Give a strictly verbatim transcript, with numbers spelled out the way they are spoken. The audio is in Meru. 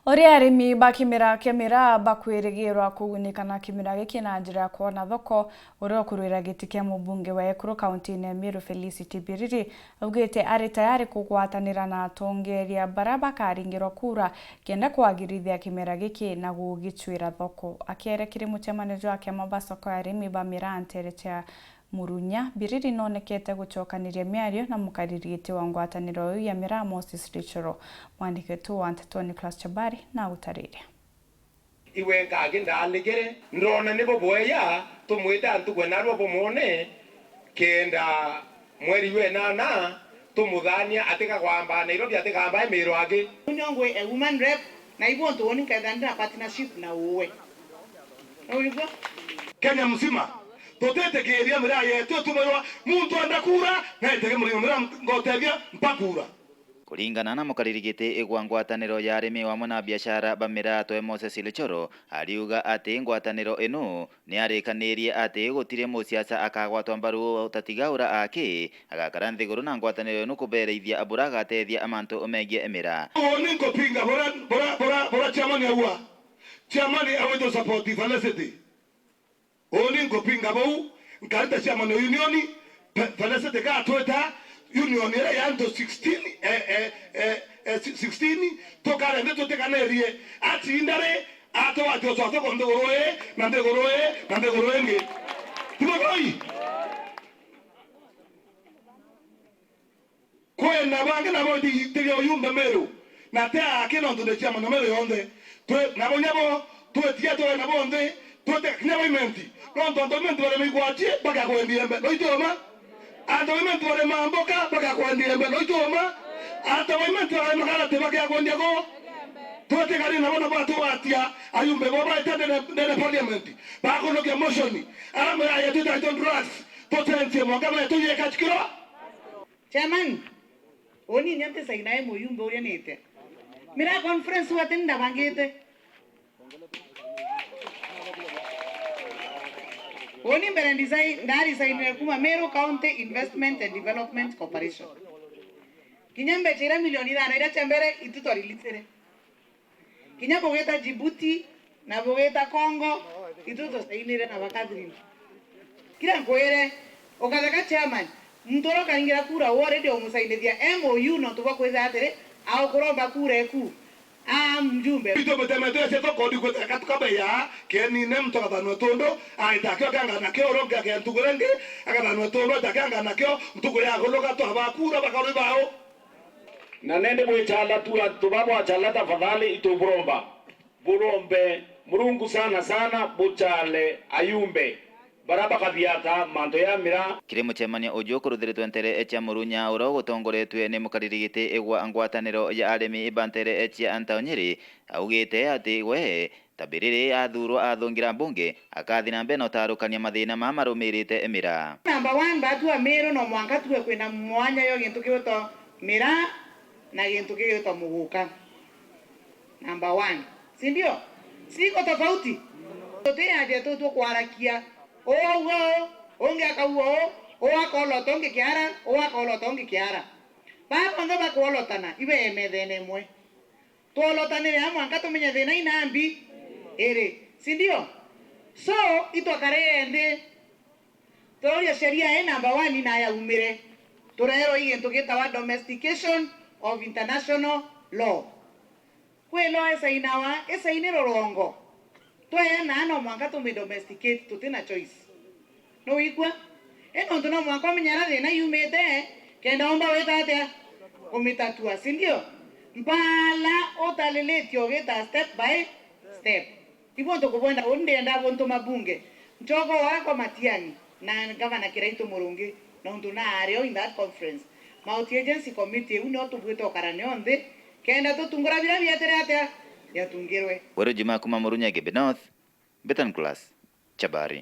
Uria arimi ba kimera kia miraa bakwirigirwa kugunika na kimera giki na njira ya kwona thoko, uria ukurwira giti kia mubunge wa ekuru kaunti-ini ya Meru Felicity Biriri augite ari tayari kugwatanira na atongeria baria bakaringirwa kura kenda kwagirithia kimera giki na gugicwira thoko. Akiaria kiri mucemanio jwa kiama ba soko ya arimi ba miraa ntere cia Murunya, Biriri noonekete gucokaniria miario na mukariri giti wa ngwataniro iu ya miraa Moses Richoro. Mwandiki wetu wa nteto Nicholas Chabari na agutariria. Iwe nkagi ndaaligire, ndoona ni bubweya tumwite antu gwe narua bumwone, kenda mweri jwa inana tumuthaania atigagwamba Nairobi, atigamba e Meru angi. Uni ongwe a woman rep, na ibu untu uni nkethira ndina partnership na uwe. Nuigua? Kenya mzima, tutitikiria miraa yetu itumirwa muntu enda kura, na itege murimo miraa ngotethia mpa kura. Kuringana na mukariri giti gwa ngwataniro ya arimi wamwe na biashara ba miraa twe Moses Lichoro, ariuga ati ngwataniro ino ni arikanirie ati gutiri musiasa akagwatwa mbaru utatigaura aki agakara nthiguru na ngwataniro ino kubereithia bura agatethia amantu megie miraa. Uuni nkupinga bura, bura, bura, bura chairman aua. Chairman awitwo support Felicity. Uuni nkupinga bau, nkarita chairman wa union, Fe-, Felicity gatwita union iria ya antu sixteen, eh, eh, eh, eh, si-, sixteen, tukare nthi tutikanirie. Atinda ri, atugwati ucwa thoko nthiguru ii, na nthiguru ii, na nthiguru ingi. Ti bugoi? Kwina bangi nabo itigia uyumbe Meru, na ti aki nontu ni chairman wa Meru yonthe. Twi nabo nyabo, twitia twe nabo nthi, twite kinya bo Imenti. Nontu antu ba Imenti barema igwati, bakakwendia embe, no ituma? Antu ba Imenti barema mboka, bakakwendia embe, no ituma? Antu ba Imenti barema karati, bakakwendia ku? Twitigari nabo, nabo batugwatia ayumbe bo baite ndene, ndene parliament, bakunukia motion, aria miraa yetu itaitwo drugs, tucenjie mwanka betu yeka chikiro. Chairman, uni inya ntisaina e muyumbe uria nite. Miraa conference wati ndabangite. Uni mbere ndisai-, ndarisainire kuma Meru County Investment and Development Corporation. Kinya mbecha iria milioni ithano iria cia mbere itu twareleasire. Kinya bugita Djibouti na bugita Congo, itu tusainire na ba Catherine. Kira nkwire, ukatheka chairman, muntu uria ukaringira kura u already umusainithia M O U nontu bwa kwithira atiri, aukuromba kura eku. Aa mjumbe. Itwe muteme twese thoko ndi kwithira katukabeya, kenine muntu akathanwa tundu, aita akio akangana kio, uria ungi akentu kuria ingi, akathanwa tundu, aita akangana kio, ntuku ya kunuka twaba kura, bakarwi bao. Na nende bwichala tu antu ba bwachala tafadhali ituburomba. Burombe Murungu sana sana buchale ayumbe bara bakathiata mantu ya miraa. Kiri mucemanio uju ukuruthiritwe ntere cia Murunya uria ugutongoretue ni mukariri giti gwa ngwataniro ya arimi ba ntere cia Ntaonyiri, augite ati we Tabiriri athurwa athungira mbunge, akathi na mbere na utarukania mathina maa marumirite miraa. Number one, batua Meru no mwanka tuwe kwina mwanya yo gintu kigwitwa miraa na gintu kigwitwa muguka. Number one. Si ndio? Siko tofauti? Tuti aja tu tukwarakia. Uu auga uu, ungi akauga uu, uu akolota ungi kiara, uu akolota ungi kiara. Baa bonthe bakwolotana, ibe methene imwe. Twolotanire amwe anka tumenye thina ina mbi iri, si ndio? So, itwakare nthi, turia sheria ii number one na yaumire, tureerwa i gintu gitawa domestication of international law. Kwi law isainawa, isaini rurongo. Tweanaa no mwanka tumidomesticate, tuti na choice. Nuigua? I nontu no mwanka umenye aria thina yumite, kenda umba wita atia kumitatua, si ndio? Mpala utalilitie ugita step by step. Ibu ntu kubwenda uni ndienda buntuma bunge. Nchogo wakwa Matiang'i na Gavana Kiraitu Murungi, nontu naari o in that conference. Multi agency committee iu nio tubwite ukara nio nthi, kenda tutungura biria bietire atia biatungirwe. Weru Juma kuma Murunya Igembe North, Betan Class, Chabari.